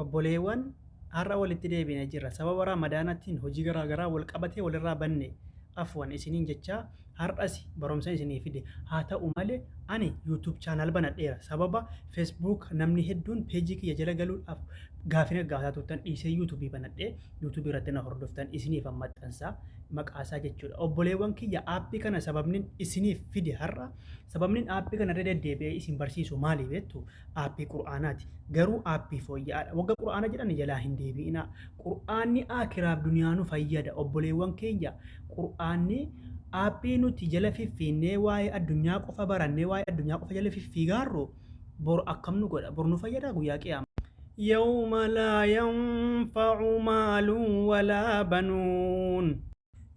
Obboleewwan har'a walitti deebine jirra. Sababa Ramadaanatiin hojii garaa garaa wal qabatee walirraa banne afwan isiniin jechaa har'as barumsa isinii fide. Haa ta'u malee ani YouTube channel banadheera. Sababa Facebook namni hedduun peejii kiyya jala galuudhaaf gaafii na gaafataa turtan dhiisee YouTube banadhee YouTube irratti na hordoftan isiniif maxxansaa maqaasaa jechuudha. Obboleewwan kiyya, aappii kana sababni isiniif fide har'a, sababni aappii kana irra deddeebi'ee isin barsiisu maali beektu? Aappii Qur'aanaati. Garuu aappii fooyya'aadha. Wagga Qur'aana jedhan jalaa hin deebi'inaa. Qur'aanni aakiraaf duniyaa nu fayyada. Obboleewwan keenya, Qur'aanni aappii nuti jala fiffiinnee waa'ee addunyaa qofa barannee waa'ee addunyaa qofa jala fiffiigaarru bor akkam nu godha? Bor nu fayyada guyyaa qiyaama. Yawma laa yanfa'u maalun walaa banuun.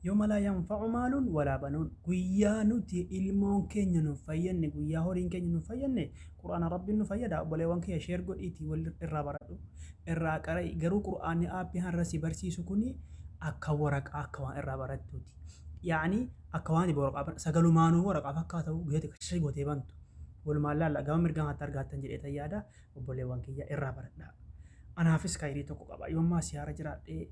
Yawma laa yanfa'u maalun walaa banuun. Guyyaa nuti ilmoon keenya nu fayyanne, guyyaa horiin keenya nu fayyanne, Qur'aana Rabbiin nu fayyada. Obboleewwan kiyya, share godhiitii wal irraa baradhu. Irraa qara'i. Garuu Qur'aanni aappii har'a si barsiisu kuni akka waraqaa, akka waan irraa barattuuti. Yaani akka waan waraqaa sagalumaanuu waraqaa fakkaatu guyyaa xiqqaa gootee bantu. Walumaan laalla gama mirgaan hatta argaattan jedhee tayyaada. Obboleewwan kiyya, irraa baradhaa. Anaafis kayrii tokko qaba. Yoommaa siyaara jiraadhee,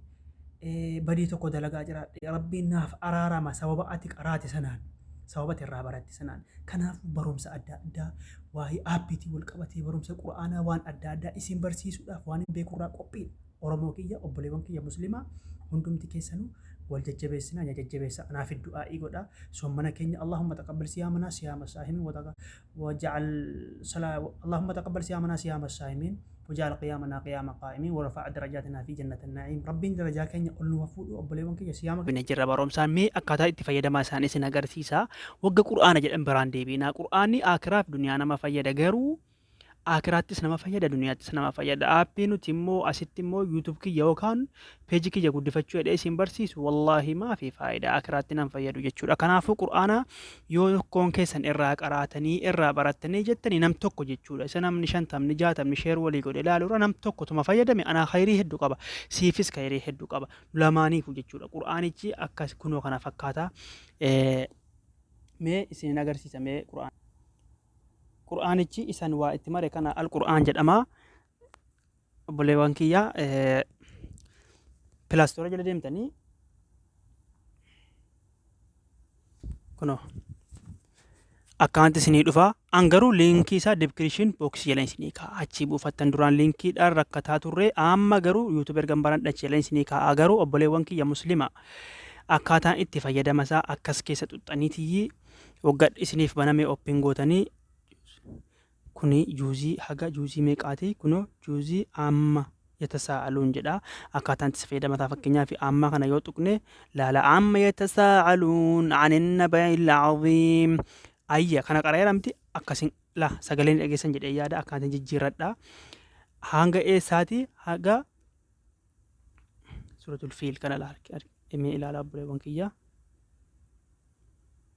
badii tokko dalagaa jiraadhee, Rabbiin naaf araarama sababa ati qaraate sanaan, sababa ati irraa baratte sanaan. Kanaafuu barumsa adda addaa waa'ee aappiitiin wal qabatee, barumsa Qur'aanaa waan adda addaa isin barsiisuudhaaf waan hin beekurraa qophiidha. Oromoo kiyya, obboleewwan kiyya Muslimaa hundumti keessanuu wal jajjabeessinaa, nya jajjabeessa, anaaf du'aa'ii godha. Sommana keenya Allahumma taqabbal siyaamanaa siyaama saahimin waja'al Allahumma taqabbal siyaamanaa siyaama saahimin waja'al qiyaamanaa qiyaama qaa'imin warafa'a darajaatinaa fi jannata na'iim. Rabbiin darajaa keenya ol nu fuudhu. Obboleewwan kiyya, siyaama jirra barumsaan mee akkaataa itti fayyadamaa isaan isin agarsiisa. Wagga Qur'aana jedhan biraan deebiinaa. Qur'aanni akiraaf duniyaa nama fayyada, garuu akiraattis nama fayyada, duniyaattis nama fayyada. Aappii nuti immoo asitti immoo YouTube kiyya yookaan peejii kiyya guddifachuu jedhee isin barsiisu, wallaahi maafi faayidaa akiraatti nan fayyadu jechuudha. Kanaafuu Qur'aana yoo tokkoon keessan irraa qaraatanii irraa barattanii jettanii, nam tokko jechuudha. Isa namni 50, 60 share walii godhe ilaaluurra nam tokkotuma fayyadame anaa khayrii hedduu qaba. Siifis khayrii hedduu qaba. Lamaaniifu jechuudha. Qur'aanichi akkas kunoo kana fakkaata. Mee isin agarsiisa mee Qur'aan. Qur'aanichi isan waa itti mare kana Al-Qur'aan jedhama. Obboleewwan kiyya, Play Store jala deemtanii kunoo akkaanti isinii dhufa. An garuu liinkii isaa description box jala isinii kaa'a. Achii buufattan. Duraan liinkiidhaan rakkataa turre, amma garuu YouTube ergan baran achi jala isinii kaa'a. Garuu obboleewwan kiyya Muslima, akkaataan itti fayyadama isaa akkas keessa xuxxaniitiyyi wagga isiniif baname open gootanii, kuni juuzii haga juuzii meeqaati? Kunoo juuzii amma yatasaa'aluun jedha. Akkaataan itti fayyadama isaa, fakkeenyaaf amma kana yoo tuqne laala, amma yatasaa'aluun anin naba'il aziim ayya kana qara'eeramti akkasin la sagaleen dhageessan jedhee yaada. Akkaataan jijjiirradha hanga eessaati? Haga Suratul Fiil kana laala mee, ilaala obboleewwan kiyya.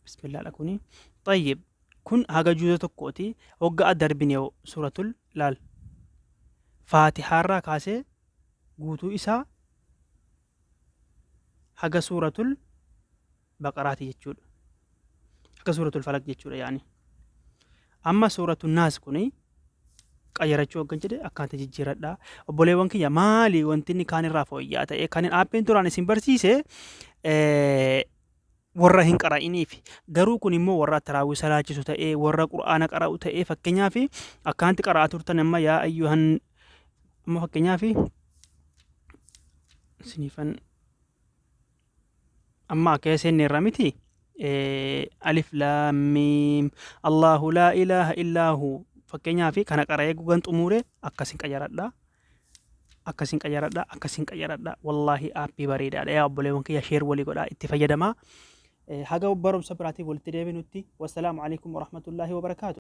Bismillaadha kuni. Tayyib, kun haga juuza tokkooti. Hogga darbine suratul laal Faatihaarraa kaasee guutuu isaa haga Suuratul Baqaraati jechuudha. Haga Suuratul Falaq jechuudha yaani. Amma Suuratul Naas kuni qayyarachuu hoggan jedhe akkaata jijjiiradha. Obboleewwan kiyya, maali wanti inni kaan irraa fooyya'aa ta'e? Kan aappiin duraan isin barsiise warra hin qara'iniif, garuu kun immoo warra taraawii salaachisu ta'ee, warra Qur'aana qara'u ta'ee, fakkeenyaaf akkaanti qara'aa turtan amma yaa ayyuhan amma fakkeenyaaf isiniifan amma akka seenne irraa miti, alif laam miim Allahu laa ilaaha illaa hu, fakkeenyaaf kana qara'ee gugan xumuure akkasin qayyaradha, akkasin qayyaradha, akkasin qayyaradha. Wallaahi aappii bareedaadha. Yaa obboleewwan kiyya, share walii godhaa, itti fayyadamaa. Haga barumsa biraatiif walitti deebinutti, wassalaamu alaikum warahmatullaahi wabarakaatu.